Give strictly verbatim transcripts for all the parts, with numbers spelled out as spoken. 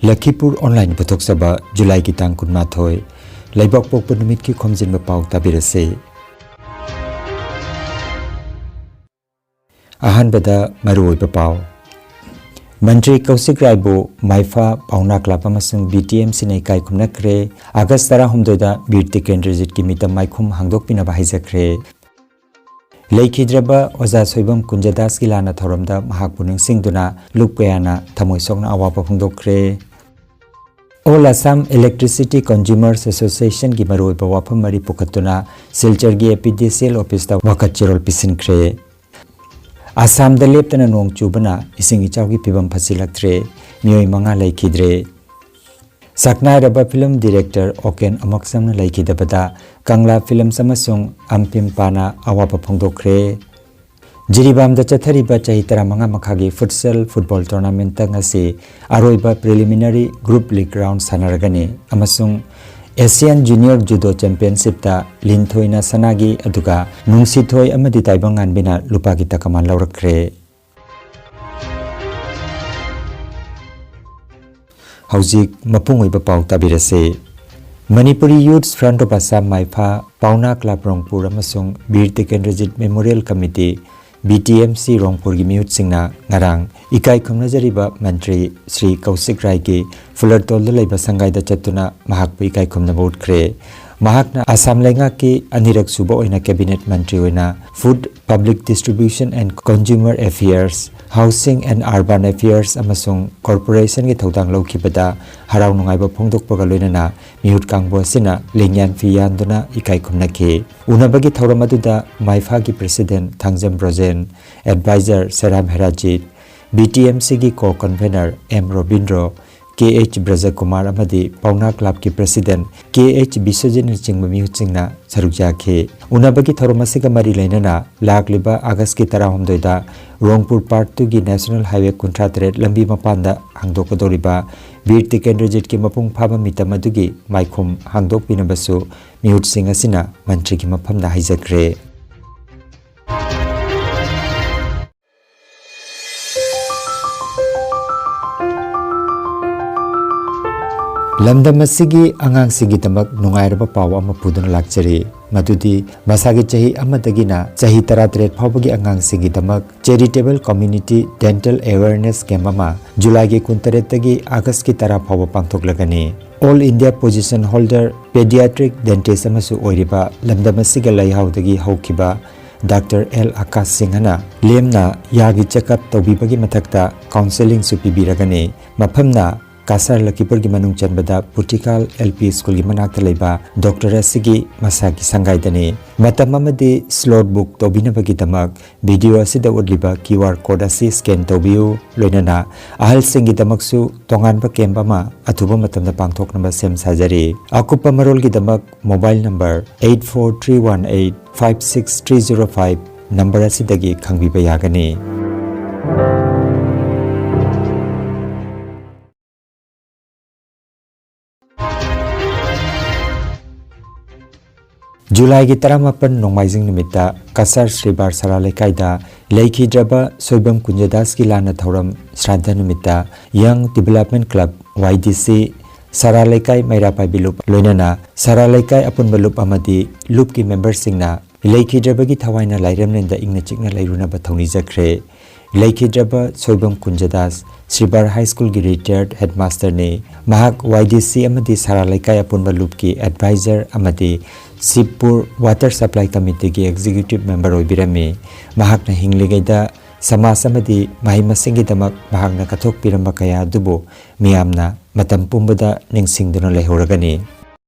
ꯂꯈꯤꯄꯨꯔ online ꯄꯨꯊꯣꯛꯆꯕ, ꯖꯨꯂꯥꯏꯒꯤ ꯇꯥꯡ ꯀꯨꯟꯃꯥꯊꯣꯏ, ꯂꯩꯕꯥꯛ ꯄꯣꯛꯄ ꯅꯨꯃꯤꯠꯀꯤ ꯈꯣꯝꯖꯤꯟꯕ ꯄꯥꯎ ꯇꯥꯕꯤꯔꯁꯤ꯫ ꯑꯍꯥꯟꯕꯗ ꯃꯔꯨꯑꯣꯏꯕ ꯄꯥꯎ꯫ ꯃꯟꯇ꯭ꯔꯤ ꯀꯧꯁꯤꯛ ꯔꯥꯏꯕꯨ ꯃꯥꯏꯐꯥ, ꯄꯥꯎꯅꯥ ꯀ꯭ꯂꯕ ꯑꯃꯁꯨꯡ ꯕꯤ ꯇꯤ ꯑꯦꯝ ꯁꯤꯅ ꯏꯀꯥꯏ ꯈꯨꯝꯅꯈ꯭ꯔꯦ꯫ ꯑꯥꯒꯁ ꯇꯔꯥꯍꯨꯝꯗꯣꯏꯗ ꯕꯤꯔ ꯇꯤꯀꯦꯟꯗ꯭ꯔꯖꯤꯠꯀꯤ ꯃꯤꯇꯝ ꯃꯥꯏꯈꯨꯝ ꯍꯥꯡꯗꯣꯛꯄꯤꯅꯕ ꯍꯥꯏꯖꯈ꯭ꯔꯦ꯫ ꯂꯩꯈꯤꯗ꯭ꯔꯕ ꯑꯣꯖꯥ ꯁꯣꯏꯕꯝ ꯀꯨꯟꯖꯗꯥꯁꯀꯤ ꯂꯥꯟꯅ ꯊꯧꯔꯝꯗ ꯃꯍꯥꯛꯄꯨ ꯅꯤꯡꯁꯤꯡꯗꯨꯅ ꯂꯨꯞ ꯀꯌꯥꯅ ꯊꯃꯣꯏ ꯁꯣꯛꯅ ꯑꯋꯥꯕ ꯐꯣꯡꯗꯣꯛꯈ꯭ꯔꯦ꯫ All Assam Electricity Consumers Associationꯒꯤ ꯃꯔꯨꯑꯣꯏꯕ ꯋꯥꯐꯝ ꯃꯔꯤ ꯄꯨꯈꯠꯇꯨꯅ ꯁꯤꯜꯆꯔꯒꯤ A P D C L officeꯇ ꯋꯥꯀꯠ ꯆꯦꯔꯣꯜ ꯄꯤꯁꯤꯟꯈ꯭ꯔꯦ꯫ ꯑꯁꯥꯝꯗ ꯂꯦꯞꯇꯅ ꯅꯣꯡ ꯆꯨꯕꯅ ꯏꯁꯤꯡ ꯏꯆꯥꯎꯒꯤ ꯐꯤꯕꯝ ꯐꯠꯁꯤꯜꯂꯛꯇ꯭ꯔꯦ꯫ ꯃꯤꯑꯣꯏ ꯃꯉꯥ ꯂꯩꯈꯤꯗ꯭ꯔꯦ꯫ ꯁꯛꯅꯥꯏꯔꯕ film director ꯑꯣꯀꯦꯟ ꯑꯃꯛꯁꯝꯅ ꯂꯩꯈꯤꯗꯕꯗ ꯀꯪꯂꯥ Films ꯑꯃꯁꯨꯡ ꯑꯝꯄꯤꯝꯄꯥꯅ ꯑꯋꯥꯕ ꯐꯣꯡꯗꯣꯛꯈ꯭ꯔꯦ꯫ ꯖꯤꯔꯤꯕꯥꯝꯗ ꯆꯠꯊꯔꯤꯕ ꯆꯍꯤ ꯇꯔꯥꯃꯉꯥ ꯃꯈꯥꯒꯤ futsal football tournamentꯇ ꯉꯁꯤ ꯑꯔꯣꯏꯕ preliminary group league round ꯁꯥꯟꯅꯔꯒꯅꯤ ꯑꯃꯁꯨꯡ Asian Junior Judo Championshipꯇ ꯂꯤꯟꯊꯣꯏꯅ ꯁꯅꯥꯒꯤ, ꯑꯗꯨꯒ ꯅꯨꯡꯁꯤꯊꯣꯏ ꯑꯃꯗꯤ ꯇꯥꯏꯕꯪꯉꯥꯟꯕꯤꯅ ꯂꯨꯄꯥꯒꯤ ꯇꯀꯃꯥꯟ ꯂꯧꯔꯛꯈ꯭ꯔꯦ꯫ ꯍꯧꯖꯤꯛ ꯃꯄꯨꯡ ꯑꯣꯏꯕ ꯄꯥꯎ ꯇꯥꯕꯤꯔꯁꯤ꯫ Manipuri Youth Front of Assam ꯃꯥꯏꯐꯥ, ꯄꯥꯎꯅꯥ ꯀ꯭ꯂꯕ ꯔꯣꯡꯄꯨꯔ ꯑꯃꯁꯨꯡ Bir Tikendrajit Memorial Committee, B T M C ꯔꯣꯡꯄꯨꯔꯒꯤ ꯃꯤꯍꯨꯠꯁꯤꯡꯅ ꯉꯔꯥꯡ ꯏꯀꯥꯏ ꯈꯨꯝꯅꯖꯔꯤꯕ ꯃꯟꯇ꯭ꯔꯤ ꯁ꯭ꯔꯤ ꯀꯧꯁꯤꯛ ꯔꯥꯏꯒꯤ ꯐꯨꯂꯔꯇꯣꯜꯗ ꯂꯩꯕ ꯁꯪꯒꯥꯏꯗ ꯆꯠꯇꯨꯅ ꯃꯍꯥꯛꯄꯨ ꯏꯀꯥꯏ ꯈꯨꯝꯅꯕ ꯎꯠꯈ꯭ꯔꯦ꯫ ꯃꯍꯥꯛꯅ ꯑꯁꯥꯝ ꯂꯩꯉꯥꯛꯀꯤ ꯑꯅꯤꯔꯛ ꯁꯨꯕ ꯑꯣꯏꯅ cabinet ꯃꯟꯇ꯭ꯔꯤ ꯑꯣꯏꯅ Food, Public Distribution and Consumer Affairs, Housing and Urban Affairs ꯑꯃꯁꯨꯡ Corporationꯒꯤ ꯊꯧꯗꯥꯡ ꯂꯧꯈꯤꯕꯗ ꯍꯔꯥꯎ ꯅꯨꯡꯉꯥꯏꯕ ꯐꯣꯡꯗꯣꯛꯄꯒ ꯂꯣꯏꯅꯅ ꯃꯤꯍꯨꯠ ꯀꯥꯡꯕꯨ ꯑꯁꯤꯅ ꯂꯦꯡꯌꯥꯟ ꯐꯤ ꯌꯥꯟꯗꯨꯅ ꯏꯀꯥꯏ ꯈꯨꯝꯅꯈꯤ꯫ ꯎꯅꯕꯒꯤ ꯊꯧꯔꯝ ꯑꯗꯨꯗ ꯃꯥꯏꯐꯥꯒꯤ president Thangjam Brojen, advisor ꯁꯦꯔꯥꯝ ꯍꯦꯔꯥꯖꯤꯠ, B T M Cꯒꯤ co-convener M Robindro, K H ꯕ꯭ꯔꯖꯀꯨꯃꯥꯔ ꯑꯃꯗꯤ ꯄꯥꯎꯅꯥ ꯀ꯭ꯂꯕꯀꯤ president K H ꯕꯤꯁ꯭ꯋꯖꯤꯠꯅꯆꯤꯡꯕ ꯃꯤꯍꯨꯠꯁꯤꯡꯅ ꯁꯔꯨꯛ ꯌꯥꯈꯤ꯫ ꯎꯅꯕꯒꯤ ꯊꯧꯔꯝ ꯑꯁꯤꯒ ꯃꯔꯤ ꯂꯩꯅꯅ ꯂꯥꯛꯂꯤꯕ ꯑꯥꯒꯁꯀꯤ ꯇꯔꯥꯍꯨꯝꯗꯣꯏꯗ ꯔꯣꯡꯄꯨꯔ Part Twoꯒꯤ National Highway ꯀꯨꯟꯊ꯭ꯔꯥ ꯇꯔꯦꯠ ꯂꯝꯕꯤ ꯃꯄꯥꯟꯗ ꯍꯥꯡꯗꯣꯛꯀꯗꯧꯔꯤꯕ ꯕꯤꯔ ꯇꯤꯀꯦꯟꯗ꯭ꯔꯖꯤꯠꯀꯤ ꯃꯄꯨꯡ ꯐꯥꯕ ꯃꯤꯇꯝ ꯑꯗꯨꯒꯤ ꯃꯥꯏꯈꯨꯝ ꯍꯥꯡꯗꯣꯛꯄꯤꯅꯕꯁꯨ ꯃꯤꯍꯨꯠꯁꯤꯡ ꯑꯁꯤꯅ ꯃꯟꯇ꯭ꯔꯤꯒꯤ ꯃꯐꯝꯗ ꯍꯥꯏꯖꯈ꯭ꯔꯦ꯫ ꯂꯝꯗꯝ ꯑꯁꯤꯒꯤ ꯑꯉꯥꯡꯁꯤꯡꯒꯤꯗꯃꯛ ꯅꯨꯡꯉꯥꯏꯔꯕ ꯄꯥꯎ ꯑꯃ ꯄꯨꯗꯨꯅ ꯂꯥꯛꯆꯔꯤ꯫ ꯃꯗꯨꯗꯤ ꯃꯁꯥꯒꯤ ꯆꯍꯤ ꯑꯃꯗꯒꯤꯅ ꯆꯍꯤ ꯇꯔꯥꯇꯔꯦꯠ ꯐꯥꯎꯕꯒꯤ ꯑꯉꯥꯡꯁꯤꯡꯒꯤꯗꯃꯛ Charitable Community Dental Awareness Camp ꯑꯃ ꯖꯨꯂꯥꯏꯒꯤ ꯀꯨꯟꯇꯔꯦꯠꯇꯒꯤ ꯑꯥꯒꯁꯀꯤ ꯇꯔꯥ ꯐꯥꯎꯕ ꯄꯥꯡꯊꯣꯛꯂꯒꯅꯤ꯫ All India position holder pediatric dentist ꯑꯃꯁꯨ ꯑꯣꯏꯔꯤꯕ ꯂꯝꯗꯝ ꯑꯁꯤꯒ ꯂꯩꯍꯥꯎꯗꯒꯤ ꯍꯧꯈꯤꯕ ꯗꯥꯛꯇꯔ ꯑꯦꯜ ꯑꯀꯥꯁ ꯁꯤꯡꯍꯅ ꯂꯦꯝꯅ ꯌꯥꯒꯤ check up ꯇꯧꯕꯤꯕꯒꯤ ꯃꯊꯛꯇ counselling ꯁꯨ ꯄꯤꯕꯤꯔꯒꯅꯤ꯫ ꯃꯐꯝꯅ ꯀꯁꯥꯔ ꯂꯈꯤꯄꯨꯔꯒꯤ ꯃꯅꯨꯡ ꯆꯟꯕꯗ ꯄꯨꯇꯤꯀꯥꯜ L P school ꯒꯤ ꯃꯅꯥꯛꯇ ꯂꯩꯕ ꯗꯣꯛꯇꯔ ꯑꯁꯤꯒꯤ ꯃꯁꯥꯒꯤ ꯁꯪꯒꯥꯏꯗꯅꯤ꯫ ꯃꯇꯝ ꯑꯃꯗꯤ slot book ꯇꯧꯕꯤꯅꯕꯒꯤꯗꯃꯛ video ꯑꯁꯤꯗ ꯎꯠꯂꯤꯕ QR code ꯑꯁꯤ scan ꯇꯧꯕꯤꯌꯨ꯫ ꯂꯣꯏꯅꯅ ꯑꯍꯜꯁꯤꯡꯒꯤꯗꯃꯛꯁꯨ ꯇꯣꯉꯥꯟꯕ camp ꯑꯃ ꯑꯊꯨꯕ ꯃꯇꯝꯗ ꯄꯥꯡꯊꯣꯛꯅꯕ ꯁꯦꯝ ꯁꯥꯖꯔꯤ꯫ ꯑꯀꯨꯞꯄ ꯃꯔꯣꯜꯒꯤꯗꯃꯛ mobile number eight four three one eight five six three zero five number ꯑꯁꯤꯗꯒꯤ ꯈꯪꯕꯤꯕ ꯌꯥꯒꯅꯤ꯫ ꯖꯨꯂꯥꯏꯒꯤ ꯇꯔꯥꯃꯥꯄꯟ ꯅꯣꯡꯃꯥꯏꯖꯤꯡ ꯅꯨꯃꯤꯠꯇ ꯀꯁꯥꯔ ꯁ꯭ꯔꯤꯕꯥꯔ ꯁꯔꯥ ꯂꯩꯀꯥꯏꯗ ꯂꯩꯈꯤꯗ꯭ꯔꯕ ꯁꯣꯏꯕꯝ ꯀꯨꯟꯖꯗꯥꯁꯀꯤ ꯂꯥꯟꯅ ꯊꯧꯔꯝ ꯁ꯭ꯔꯥꯗꯙ ꯅꯨꯃꯤꯠꯇ Young Development Club, Y D C, ꯁꯔꯥ ꯂꯩꯀꯥꯏ ꯃꯩꯔꯥ ꯄꯥꯏꯕꯤ ꯂꯨꯞ, ꯂꯣꯏꯅꯅ ꯁꯔꯥ ꯂꯩꯀꯥꯏ ꯑꯄꯨꯟꯕ ꯂꯨꯞ ꯑꯃꯗꯤ ꯂꯨꯞꯀꯤ member ꯁꯤꯡꯅ ꯂꯩꯈꯤꯗ꯭ꯔꯕꯒꯤ ꯊꯋꯥꯏꯅ ꯂꯥꯏꯔꯦꯝꯂꯦꯟꯗ ꯏꯪꯅ ꯆꯤꯛꯅ ꯂꯩꯔꯨꯅꯕ ꯊꯧꯅꯤꯖꯈ꯭ꯔꯦ꯫ ꯂꯩꯈꯤꯗ꯭ꯔꯕ ꯁꯣꯏꯕꯝ ꯀꯨꯟꯖꯗꯥꯁ ꯁ꯭ꯔꯤꯕꯥꯔ High School ꯒꯤ retired headmaster ꯅꯤ꯫ ꯃꯍꯥꯛ Y D C ꯑꯃꯗꯤ ꯁꯔꯥ ꯂꯩꯀꯥꯏ ꯑꯄꯨꯟꯕ ꯂꯨꯞꯀꯤ advisor ꯑꯃꯗꯤ ꯁꯤꯕꯄꯨꯔ Water Supply Committee ꯒꯤ executive member ꯑꯣꯏꯕꯤꯔꯝꯃꯤ꯫ ꯃꯍꯥꯛꯅ ꯍꯤꯡꯂꯤꯉꯩꯗ ꯁꯃꯥꯖ ꯑꯃꯗꯤ ꯃꯍꯩ ꯃꯁꯤꯡꯒꯤꯗꯃꯛ ꯃꯍꯥꯛꯅ ꯀꯠꯊꯣꯛꯄꯤꯔꯝꯕ ꯀꯌꯥ ꯑꯗꯨꯕꯨ ꯃꯤꯌꯥꯝꯅ ꯃꯇꯝ ꯄꯨꯝꯕꯗ ꯅꯤꯡꯁꯤꯡꯗꯨꯅ ꯂꯩꯍꯧꯔꯒꯅꯤ꯫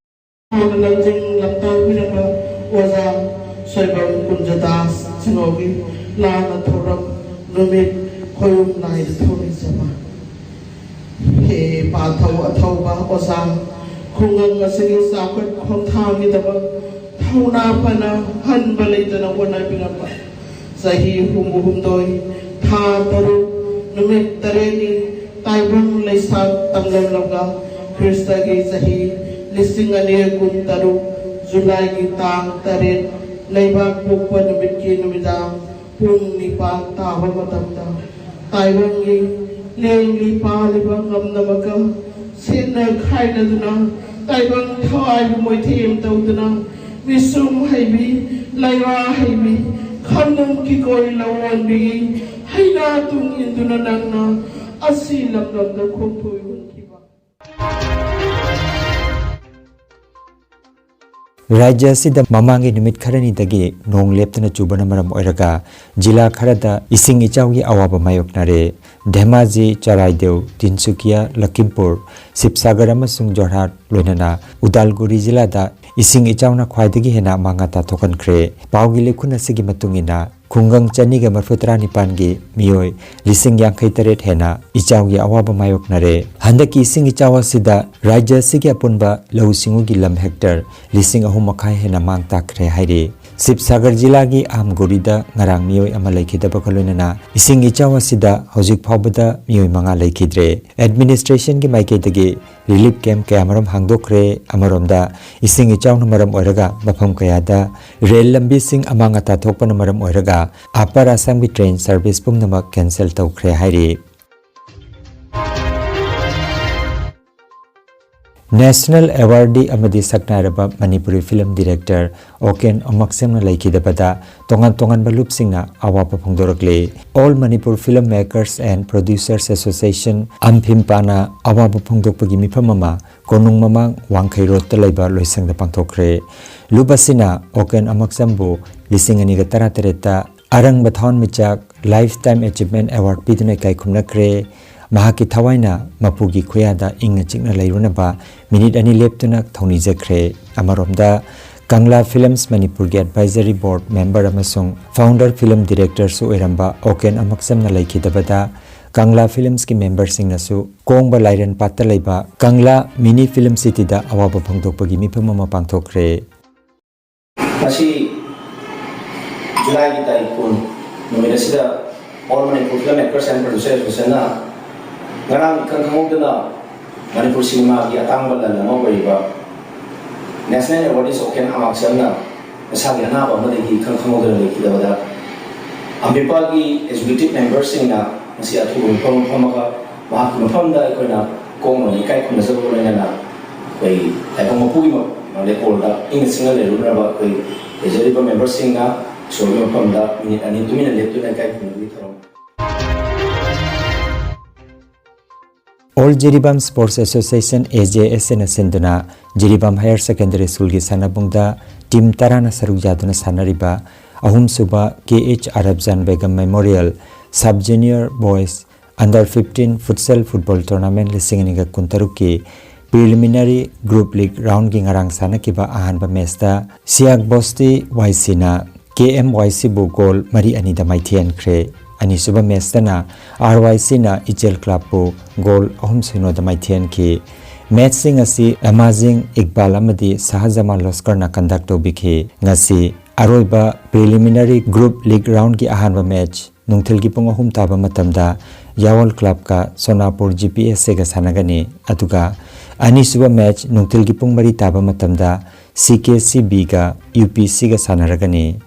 ꯍꯥꯟꯅ ꯂꯝꯖꯤꯡ ꯂꯝꯇꯥꯛꯄꯤꯔꯝꯕ ꯑꯣꯖꯥ ꯁꯣꯏꯕꯝ ꯀꯨꯟꯖꯗꯥꯁ ꯁꯤꯡꯍꯒꯤ ꯂꯥꯟꯅ ꯊꯧꯔꯝ ꯅꯨꯃꯤꯠ ꯈꯣꯏꯔꯨꯝ ꯂꯥꯏꯗ ꯊꯧꯅꯤꯖꯕ꯫ ꯍꯦ ꯄꯥꯟꯊꯧ ꯑꯊꯧꯕ ꯑꯣꯖꯥ, ꯈꯨꯡꯒꯪ ꯑꯁꯤꯒꯤ ꯆꯥꯎꯈꯠ ꯈꯣꯡꯊꯥꯡꯒꯤꯗꯃꯛ ꯊꯧꯅꯥ ꯐꯅ ꯍꯟꯕ ꯂꯩꯇꯅ ꯍꯣꯠꯅꯕꯤꯔꯝꯕ ꯆꯍꯤ ꯍꯨꯝꯐꯨ ꯍꯨꯝꯗꯣꯏ, ꯊꯥ ꯇꯔꯨꯛ, ꯅꯨꯃꯤꯠ ꯇꯔꯦꯠꯅꯤ ꯇꯥꯏꯕꯪ ꯂꯩꯁꯥꯡ ꯇꯝꯂꯝꯂꯒ ꯈ꯭ꯔꯤꯁꯇꯒꯤ ꯆꯍꯤ ꯂꯤꯁꯤꯡ ꯑꯅꯤ ꯀꯨꯟ ꯇꯔꯨꯛ ꯖꯨꯂꯥꯏꯒꯤ ꯇꯥꯡ ꯇꯔꯦꯠ ꯂꯩꯕꯥꯛ ꯄꯣꯛꯄ ꯅꯨꯃꯤꯠꯀꯤ ꯅꯨꯃꯤꯗꯥꯡ ꯄꯨꯡ ꯅꯤꯄꯥꯟ ꯇꯥꯕ ꯃꯇꯝꯗ ꯇꯥꯏꯕꯪꯒꯤ ꯂꯦꯡꯂꯤ ꯄꯥꯜꯂꯤꯕ ꯉꯝꯅꯕꯒ ꯁꯦꯠꯅ ꯈꯥꯏꯅꯗꯨꯅ, ꯇꯥꯏꯕꯪ ꯊꯋꯥꯏꯕꯨ ꯃꯣꯏꯊꯦꯝ ꯇꯧꯗꯨꯅ, ꯃꯤꯁꯨꯝ ꯍꯩꯕꯤ, ꯂꯩꯔꯥ ꯍꯩꯕꯤ, ꯈꯝꯅꯝ ꯀꯤꯀꯣꯏ ꯂꯧꯋꯣꯟꯕꯤꯒꯤ ꯍꯩꯅꯥ ꯇꯨꯡ ꯏꯟꯗꯨꯅ ꯅꯪꯅ ꯑꯁꯤ ꯂꯝꯗꯝꯗ ꯈꯣꯡꯊꯣꯏ ꯍꯨꯟꯈꯤꯕ꯫ ꯔꯥꯖ꯭ꯌ ꯑꯁꯤꯗ ꯃꯃꯥꯡꯒꯤ ꯅꯨꯃꯤꯠ ꯈꯔꯅꯤꯗꯒꯤ ꯅꯣꯡ ꯂꯦꯞꯇꯅ ꯆꯨꯕꯅ ꯃꯔꯝ ꯑꯣꯏꯔꯒ ꯖꯤꯂꯥ ꯈꯔꯗ ꯏꯁꯤꯡ ꯏꯆꯥꯎꯒꯤ ꯑꯋꯥꯕ ꯃꯥꯌꯣꯛꯅꯔꯦ꯫ ꯙꯦꯃꯥꯖꯤ, ꯆꯔꯥꯏꯗꯦꯎ, ꯇꯤꯟꯁꯨꯀꯤꯌꯥ, ꯂꯈꯤꯝꯄꯨꯔ, ꯁꯤꯕꯁꯥꯒꯔ ꯑꯃꯁꯨꯡ ꯖꯣꯔꯍꯥꯠ, ꯂꯣꯏꯅꯅ ꯎꯗꯥꯜꯒꯨꯔꯤ ꯖꯤꯂꯥꯗ ꯏꯁꯤꯡ ꯏꯆꯥꯎꯅ ꯈ꯭ꯋꯥꯏꯗꯒꯤ ꯍꯦꯟꯅ ꯑꯃꯥꯡ ꯑꯇꯥ ꯊꯣꯛꯍꯟꯈ꯭ꯔꯦ꯫ ꯄꯥꯎꯒꯤ ꯂꯤꯈꯨꯟ ꯑꯁꯤꯒꯤ ꯃꯇꯨꯡ ꯏꯟꯅ, ꯈꯨꯡꯒꯪ ꯆꯅꯤꯒ ꯃꯔꯤꯐꯨ ꯇꯔꯥ ꯅꯤꯄꯥꯟꯒꯤ ꯃꯤꯑꯣꯏ ꯂꯤꯁꯤꯡ ꯌꯥꯡꯈꯩ ꯇꯔꯦꯠ ꯍꯦꯟꯅ ꯏꯆꯥꯎꯒꯤ ꯑꯋꯥꯕ ꯃꯥꯌꯣꯛꯅꯔꯦ꯫ ꯍꯟꯗꯛꯀꯤ ꯏꯁꯤꯡ ꯏꯆꯥꯎ ꯑꯁꯤꯗ ꯔꯥꯖ꯭ꯌ ꯑꯁꯤꯒꯤ ꯑꯄꯨꯟꯕ ꯂꯧꯎ ꯁꯤꯡꯎꯒꯤ ꯂꯝ ꯍꯦꯛꯇꯔ ꯂꯤꯁꯤꯡ ꯑꯍꯨꯝ ꯃꯈꯥꯏ ꯍꯦꯟꯅ ꯃꯥꯡ ꯇꯥꯛꯈ꯭ꯔꯦ ꯍꯥꯏꯔꯤ꯫ ꯁꯤꯕꯁꯥꯒꯔ ꯖꯤꯂꯥꯒꯤ ꯑꯥꯝꯒꯨꯔꯤꯗ ꯉꯔꯥꯡ ꯃꯤꯑꯣꯏ ꯑꯃ ꯂꯩꯈꯤꯗꯕꯒ ꯂꯣꯏꯅꯅ ꯏꯁꯤꯡ ꯏꯆꯥꯎ ꯑꯁꯤꯗ ꯍꯧꯖꯤꯛ ꯐꯥꯎꯕꯗ ꯃꯤꯑꯣꯏ ꯃꯉꯥ ꯂꯩꯈꯤꯗ꯭ꯔꯦ꯫ ꯑꯦꯗꯃꯤꯅꯤꯁꯇ꯭ꯔꯦꯁꯟꯒꯤ ꯃꯥꯏꯀꯩꯗꯒꯤ ꯔꯤꯂꯤꯐ ꯀꯦꯝꯞ ꯀꯌꯥꯃꯔꯨꯝ ꯍꯥꯡꯗꯣꯛꯈ꯭ꯔꯦ꯫ ꯑꯃꯔꯣꯝꯗ, ꯏꯁꯤꯡ ꯏꯆꯥꯎꯅ ꯃꯔꯝ ꯑꯣꯏꯔꯒ ꯃꯐꯝ ꯀꯌꯥꯗ ꯔꯦꯜ ꯂꯝꯕꯤꯁꯤꯡ ꯑꯃꯥꯡ ꯑꯇꯥ ꯊꯣꯛꯄꯅ ꯃꯔꯝ ꯑꯣꯏꯔꯒ ꯑꯄꯔ ꯑꯁꯥꯝꯒꯤ ꯇ꯭ꯔꯦꯟ ꯁꯔꯚꯤꯁ ꯄꯨꯝꯅꯃꯛ ꯀꯦꯟꯁꯦꯜ ꯇꯧꯈ꯭ꯔꯦ ꯍꯥꯏꯔꯤ꯫ ꯅꯦꯁꯅꯦꯜ ꯑꯦꯋꯥꯔꯗꯤ ꯑꯃꯗꯤ ꯁꯛꯅꯥꯏꯔꯕ ꯃꯅꯤꯄꯨꯔꯤ ꯐꯤꯂꯝ ꯗꯤꯔꯦꯛꯇꯔ ꯑꯣꯀꯦꯟ ꯑꯃꯛꯁꯦꯝꯅ ꯂꯩꯈꯤꯗꯕꯗ ꯇꯣꯉꯥꯟ ꯇꯣꯉꯥꯟꯕ ꯂꯨꯞꯁꯤꯡꯅ ꯑꯋꯥꯕ ꯐꯣꯡꯗꯣꯔꯛꯂꯤ꯫ All Manipur Film Makers and Producers Association, ꯑꯝꯐꯤꯝꯄꯥꯅ ꯑꯋꯥꯕ ꯐꯣꯡꯗꯣꯛꯄꯒꯤ ꯃꯤꯐꯝ ꯑꯃ ꯀꯣꯅꯨꯡ ꯃꯃꯥꯡ ꯋꯥꯡꯈꯩ ꯔꯣꯗꯇ ꯂꯩꯕ ꯂꯣꯏꯁꯪꯗ ꯄꯥꯡꯊꯣꯛꯈ꯭ꯔꯦ꯫ ꯂꯨꯞ ꯑꯁꯤꯅ ꯑꯣꯀꯦꯟ ꯑꯃꯛꯁꯝꯕꯨ ꯂꯤꯁꯤꯡ ꯑꯅꯤꯒ ꯇꯔꯥꯇꯔꯦꯠꯇ ꯑꯔꯪꯕ ꯊꯋꯥꯟꯃꯤꯆꯥꯛ Lifetime Achievement Award ꯄꯤꯗꯨꯅ ꯏꯀꯥꯏ ꯈꯨꯝꯅꯈ꯭ꯔꯦ꯫ ꯃꯍꯥꯛꯀꯤ ꯊꯋꯥꯏꯅ ꯃꯄꯨꯒꯤ ꯈꯨꯌꯥꯗ ꯏꯪꯅ ꯆꯤꯛꯅ ꯂꯩꯔꯨꯅꯕ ꯃꯤꯅꯤꯠ ꯑꯅꯤ ꯂꯦꯞꯇꯨꯅ ꯊꯧꯅꯤꯖꯈ꯭ꯔꯦ꯫ ꯑꯃꯔꯣꯝꯗ, ꯀꯪꯂꯥ ꯐꯤꯂꯝꯁ ꯃꯅꯤꯄꯨꯔꯒꯤ ꯑꯦꯗꯚꯥꯏꯖꯔꯤ ꯕꯣꯔꯗ ꯃꯦꯝꯕꯔ ꯑꯃꯁꯨꯡ ꯐꯥꯎꯟꯗꯔ ꯐꯤꯂꯝ ꯗꯤꯔꯦꯛꯇꯔꯁꯨ ꯑꯣꯏꯔꯝꯕ ꯑꯣꯀꯦꯟ ꯑꯃꯛꯁꯝꯅ ꯂꯩꯈꯤꯗꯕꯗ ꯀꯪꯂꯥ ꯐꯤꯂꯝꯁꯀꯤ ꯃꯦꯝꯕꯔꯁꯤꯡꯅꯁꯨ ꯀꯣꯡꯕ ꯂꯥꯏꯔꯦꯟ ꯄꯥꯠꯇ ꯂꯩꯕ ꯀꯪꯂꯥ ꯃꯤꯅꯤ ꯐꯤꯂꯝ ꯁꯤꯇꯤꯗ ꯑꯋꯥꯕ ꯐꯣꯡꯗꯣꯛꯄꯒꯤ ꯃꯤꯐꯝ ꯑꯃ ꯄꯥꯡꯊꯣꯛꯈ꯭ꯔꯦ꯫ ꯉꯁꯤ ꯖꯨꯂꯥꯏꯒꯤ ꯇꯥꯔꯤꯛ ꯀꯨꯟ ꯅꯨꯃꯤꯠ ꯑꯁꯤꯗ All Manipur Film Makers and Producers Associationꯅ ꯉꯔꯥꯡ ꯏꯈꯪ ꯈꯪꯍꯧꯗꯅ ꯃꯅꯤꯄꯨꯔ ꯁꯤꯅꯦꯃꯥꯒꯤ ꯑꯇꯥꯡꯕ ꯂꯟ ꯑꯃ ꯑꯣꯏꯔꯤꯕ National Awardee ꯑꯣꯀꯦꯟ ꯑꯃꯥꯛꯁꯝꯅ ꯃꯁꯥꯒꯤ ꯑꯅꯥꯕ ꯑꯃꯗꯒꯤ ꯏꯈꯪ ꯈꯪꯍꯧꯗꯅ ꯂꯩꯈꯤꯗꯕꯗ ꯑꯝꯕꯤꯄꯥꯒꯤ ꯑꯦꯛꯖꯤꯀ꯭ꯌꯨꯇꯤꯚ ꯃꯦꯝꯕꯔꯁꯤꯡꯅ ꯉꯁꯤ ꯑꯊꯨꯕ ꯃꯤꯐꯝ ꯑꯃ ꯐꯝꯃꯒ ꯃꯍꯥꯛꯀꯤ ꯃꯐꯝꯗ ꯑꯩꯈꯣꯏꯅ ꯀꯣꯝꯅ ꯏꯀꯥꯏ ꯈꯨꯝꯅꯖꯕꯒ ꯂꯣꯏꯅꯅ ꯑꯩꯈꯣꯏ ꯇꯥꯏꯕꯪ ꯃꯄꯨꯒꯤ ꯃ-, ꯂꯩꯀꯣꯜꯗ ꯏꯪꯅ ꯆꯤꯛꯅ ꯂꯩꯔꯨꯅꯅꯕ ꯑꯩꯈꯣꯏ ꯂꯩꯖꯔꯤꯕ ꯃꯦꯝꯕꯔꯁꯤꯡꯅ ꯏꯁꯣꯔꯒꯤ ꯃꯐꯝꯗ ꯃꯤꯅꯤꯠ ꯑꯅꯤ ꯇꯨꯃꯤꯟꯅ ꯂꯦꯞꯇꯨꯅ ꯏꯀꯥꯏ ꯈꯨꯝꯅꯕꯒꯤ ꯊꯧꯔꯝ꯫ All Jiribam Sports Association, A J S Aꯅ ꯁꯤꯟꯗꯨꯅ ꯖꯤꯔꯤꯕꯥꯝ Higher Secondary Schoolꯒꯤ ꯁꯥꯟꯅꯕꯨꯡꯗ team ꯇꯔꯥꯅ ꯁꯔꯨꯛ ꯌꯥꯗꯨꯅ ꯁꯥꯟꯅꯔꯤꯕ ꯑꯍꯨꯝꯁꯨꯕ K H Arabjan Begum Memorial Sub Junior Boys Under fifteen Futsal Football Tournament ꯂꯤꯁꯤꯡ ꯑꯅꯤꯒ ꯀꯨꯟꯇꯔꯨꯛꯀꯤ preliminary group league roundꯒꯤ ꯉꯔꯥꯡ ꯁꯥꯟꯅꯈꯤꯕ ꯑꯍꯥꯟꯕ matchꯇ ꯁꯤꯌꯥꯛ ꯕꯣꯁꯇꯤ Y Cꯅ K M Y Cꯕꯨ goal ꯃꯔꯤ ꯑꯅꯤꯗ ꯃꯥꯏꯊꯤꯍꯟꯈ꯭ꯔꯦ꯫ ꯑꯅꯤꯁꯨꯕ matchꯇꯅ R Y Cꯅ ꯏꯆꯦꯜ Clubꯄꯨ goal ꯑꯍꯨꯝ ꯁꯤꯅꯣꯗ ꯃꯥꯏꯊꯤꯍꯟꯈꯤ꯫ Matchꯁꯤꯡ ꯑꯁꯤ ꯑꯃꯥꯖꯤꯡ ꯏꯛꯕꯥꯜ ꯑꯃꯗꯤ ꯁꯍꯖꯃꯥꯜ ꯂꯣꯁꯀꯔꯅ conduct ꯇꯧꯕꯤꯈꯤ꯫ ꯉꯁꯤ ꯑꯔꯣꯏꯕ preliminary group league roundꯒꯤ ꯑꯍꯥꯟꯕ match ꯅꯨꯡꯊꯤꯜꯒꯤ ꯄꯨꯡ ꯑꯍꯨꯝ ꯇꯥꯕ ꯃꯇꯝꯗ ꯌꯥꯋꯜ Clubꯀ ꯁꯣꯅꯥꯄꯨꯔ G P S Aꯒ ꯁꯥꯟꯅꯒꯅꯤ꯫ ꯑꯗꯨꯒ ꯑꯅꯤꯁꯨꯕ match ꯅꯨꯡꯊꯤꯜꯒꯤ ꯄꯨꯡ ꯃꯔꯤ ꯇꯥꯕ ꯃꯇꯝꯗ C K C Bꯒ U P Cꯒ ꯁꯥꯟꯅꯔꯒꯅꯤ꯫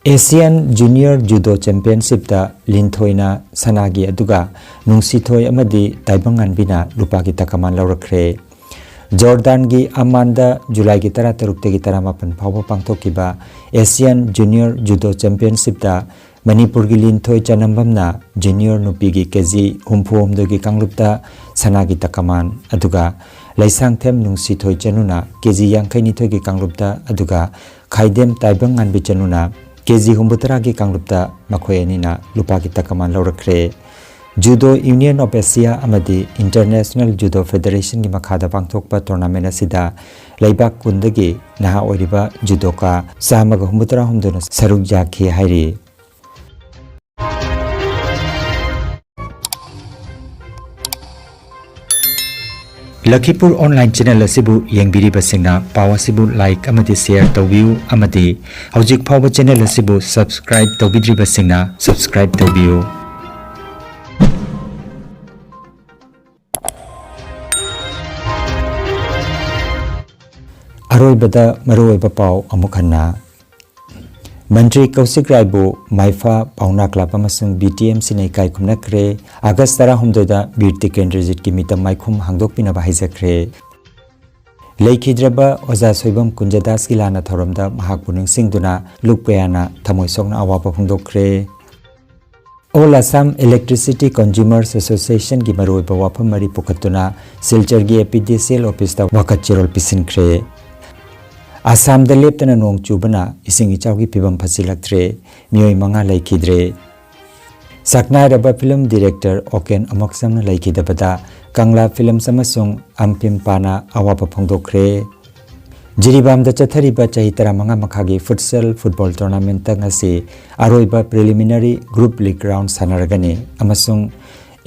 Asian Junior Judo Championshipꯇ ꯂꯤꯟꯊꯣꯏꯅ ꯁꯅꯥꯒꯤ ꯑꯗꯨꯒ ꯅꯨꯡꯁꯤꯊꯣꯏ ꯑꯃꯗꯤ ꯇꯥꯏꯕꯪꯉꯥꯟꯕꯤꯅ ꯂꯨꯄꯥꯒꯤ ꯇꯀꯃꯥꯟ ꯂꯧꯔꯛꯈ꯭ꯔꯦ꯫ ꯖꯣꯔꯗꯥꯟꯒꯤ ꯑꯃꯥꯟꯗ ꯖꯨꯂꯥꯏꯒꯤ ꯇꯔꯥꯇꯔꯨꯛꯇꯒꯤ ꯇꯔꯥꯃꯥꯄꯟ ꯐꯥꯎꯕ ꯄꯥꯡꯊꯣꯛꯈꯤꯕ Asian Junior Judo Championshipꯇ ꯃꯅꯤꯄꯨꯔꯒꯤ ꯂꯤꯟꯊꯣꯏ ꯆꯅꯝꯕꯝꯅ junior ꯅꯨꯄꯤꯒꯤ K G ꯍꯨꯝꯐꯨ ꯍꯨꯝꯗꯣꯏꯒꯤ ꯀꯥꯡꯂꯨꯞꯇ ꯁꯅꯥꯒꯤ ꯇꯀꯃꯥꯟ, ꯑꯗꯨꯒ ꯂꯩꯁꯥꯡꯊꯦꯝ ꯅꯨꯡꯁꯤꯊꯣꯏ ꯆꯅꯨꯅ K G ꯌꯥꯡꯈꯩ ꯅꯤꯊꯣꯏꯒꯤ ꯀꯥꯡꯂꯨꯞꯇ, ꯑꯗꯨꯒ ꯈꯥꯏꯗꯦꯝ ꯇꯥꯏꯕꯪ ꯉꯥꯟꯕꯤ ꯆꯅꯨꯅ K G ꯍꯨꯝꯐꯨꯇꯔꯥꯒꯤ ꯀꯥꯡꯂꯨꯞꯇ ꯃꯈꯣꯏ ꯑꯅꯤꯅ ꯂꯨꯄꯥꯒꯤ ꯇꯀꯃꯥꯟ ꯂꯧꯔꯛꯈ꯭ꯔꯦ꯫ Judo Union of Asia ꯑꯃꯗꯤ International Judo Federationꯒꯤ ꯃꯈꯥꯗ ꯄꯥꯡꯊꯣꯛꯄ tournament ꯑꯁꯤꯗ ꯂꯩꯕꯥꯛ ꯀꯨꯟꯗꯒꯤ ꯅꯍꯥ ꯑꯣꯏꯔꯤꯕ judoka ꯆꯥꯝꯃꯒ ꯍꯨꯝꯐꯨꯇꯔꯥ ꯍꯨꯝꯗꯣꯏꯅ ꯁꯔꯨꯛ ꯌꯥꯈꯤ ꯍꯥꯏꯔꯤ꯫ ꯂꯈꯤꯄꯨꯔ online channel ꯑꯁꯤꯕꯨ ꯌꯦꯡꯕꯤꯔꯤꯕꯁꯤꯡꯅ ꯄꯥꯎ ꯑꯁꯤꯕꯨ like ꯑꯃꯗꯤ share ꯇꯧꯕꯤꯌꯨ, ꯑꯃꯗꯤ ꯍꯧꯖꯤꯛ ꯐꯥꯎꯕ channel ꯑꯁꯤꯕꯨ subscribe ꯇꯧꯕꯤꯗ꯭ꯔꯤꯕꯁꯤꯡꯅ subscribe ꯇꯧꯕꯤꯌꯨ꯫ ꯑꯔꯣꯏꯕꯗ ꯃꯔꯨꯑꯣꯏꯕ ꯄꯥꯎ ꯑꯃꯨꯛ ꯍꯟꯅ꯫ ꯃꯟꯇ꯭ꯔꯤ ꯀꯧꯁꯤꯛ ꯔꯥꯏꯕꯨ ꯃꯥꯏꯐꯥ, ꯄꯥꯎꯅꯥ ꯀ꯭ꯂꯕ ꯑꯃꯁꯨꯡ ꯕꯤ ꯇꯤ ꯑꯦꯝ ꯁꯤꯅ ꯏꯀꯥꯏ ꯈꯨꯝꯅꯈ꯭ꯔꯦ꯫ ꯑꯥꯒꯁ ꯇꯔꯥꯍꯨꯝꯗꯣꯏꯗ ꯕꯤꯔ ꯇꯤꯀꯦꯟꯗ꯭ꯔꯖꯤꯠꯀꯤ ꯃꯤꯇꯝ ꯃꯥꯏꯈꯨꯝ ꯍꯥꯡꯗꯣꯛꯄꯤꯅꯕ ꯍꯥꯏꯖꯈ꯭ꯔꯦ꯫ ꯂꯩꯈꯤꯗ꯭ꯔꯕ ꯑꯣꯖꯥ ꯁꯣꯏꯕꯝ ꯀꯨꯟꯖꯗꯥꯁꯀꯤ ꯂꯥꯟꯅ ꯊꯧꯔꯝꯗ ꯃꯍꯥꯛꯄꯨ ꯅꯤꯡꯁꯤꯡꯗꯨꯅ ꯂꯨꯞ ꯀꯌꯥꯅ ꯊꯃꯣꯏ ꯁꯣꯛꯅ ꯑꯋꯥꯕ ꯐꯣꯡꯗꯣꯛꯈ꯭ꯔꯦ꯫ All Assam Electricity Consumers Associationꯒꯤ ꯃꯔꯨꯑꯣꯏꯕ ꯋꯥꯐꯝ ꯃꯔꯤ ꯄꯨꯈꯠꯇꯨꯅ ꯁꯤꯜꯆꯔꯒꯤ A P D C L officeꯇ ꯋꯥꯀꯠ ꯆꯦꯔꯣꯜ ꯄꯤꯁꯤꯟꯈ꯭ꯔꯦ꯫ ꯑꯁꯥꯝꯗ ꯂꯦꯞꯇꯅ ꯅꯣꯡ ꯆꯨꯕꯅ ꯏꯁꯤꯡ ꯏꯆꯥꯎꯒꯤ ꯐꯤꯕꯝ ꯐꯠꯁꯤꯜꯂꯛꯇ꯭ꯔꯦ꯫ ꯃꯤꯑꯣꯏ ꯃꯉꯥ ꯂꯩꯈꯤꯗ꯭ꯔꯦ꯫ ꯁꯛꯅꯥꯏꯔꯕ film director ꯑꯣꯀꯦꯟ ꯑꯃꯛꯁꯝꯅ ꯂꯩꯈꯤꯗꯕꯗ ꯀꯪꯂꯥ Films ꯑꯃꯁꯨꯡ ꯑꯝꯐꯤꯝꯄꯥꯅ ꯑꯋꯥꯕ ꯐꯣꯡꯗꯣꯛꯈ꯭ꯔꯦ꯫ ꯖꯤꯔꯤꯕꯥꯝꯗ ꯆꯠꯊꯔꯤꯕ ꯆꯍꯤ ꯇꯔꯥꯃꯉꯥ ꯃꯈꯥꯒꯤ futsal football tournamentꯇ ꯉꯁꯤ ꯑꯔꯣꯏꯕ preliminary group league round ꯁꯥꯟꯅꯔꯒꯅꯤ ꯑꯃꯁꯨꯡ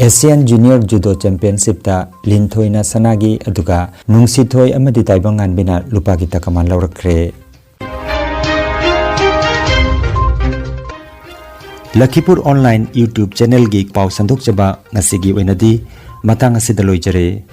Asian Junior Judo Championshipꯇ ꯂꯤꯟꯊꯣꯏꯅ ꯁꯅꯥꯒꯤ, ꯑꯗꯨꯒ ꯅꯨꯡꯁꯤꯊꯣꯏ ꯑꯃꯗꯤ ꯇꯥꯏꯕꯪꯉꯥꯟꯕꯤꯅ ꯂꯨꯄꯥꯒꯤ ꯇꯀꯃꯥꯟ ꯂꯧꯔꯛꯈ꯭ꯔꯦ꯫ ꯂꯈꯤꯄꯨꯔ online YouTube channelꯒꯤ ꯄꯥꯎ ꯁꯟꯗꯣꯛꯆꯕ ꯉꯁꯤꯒꯤ ꯑꯣꯏꯅꯗꯤ ꯃꯇꯥꯡ ꯑꯁꯤꯗ ꯂꯣꯏꯖꯔꯦ꯫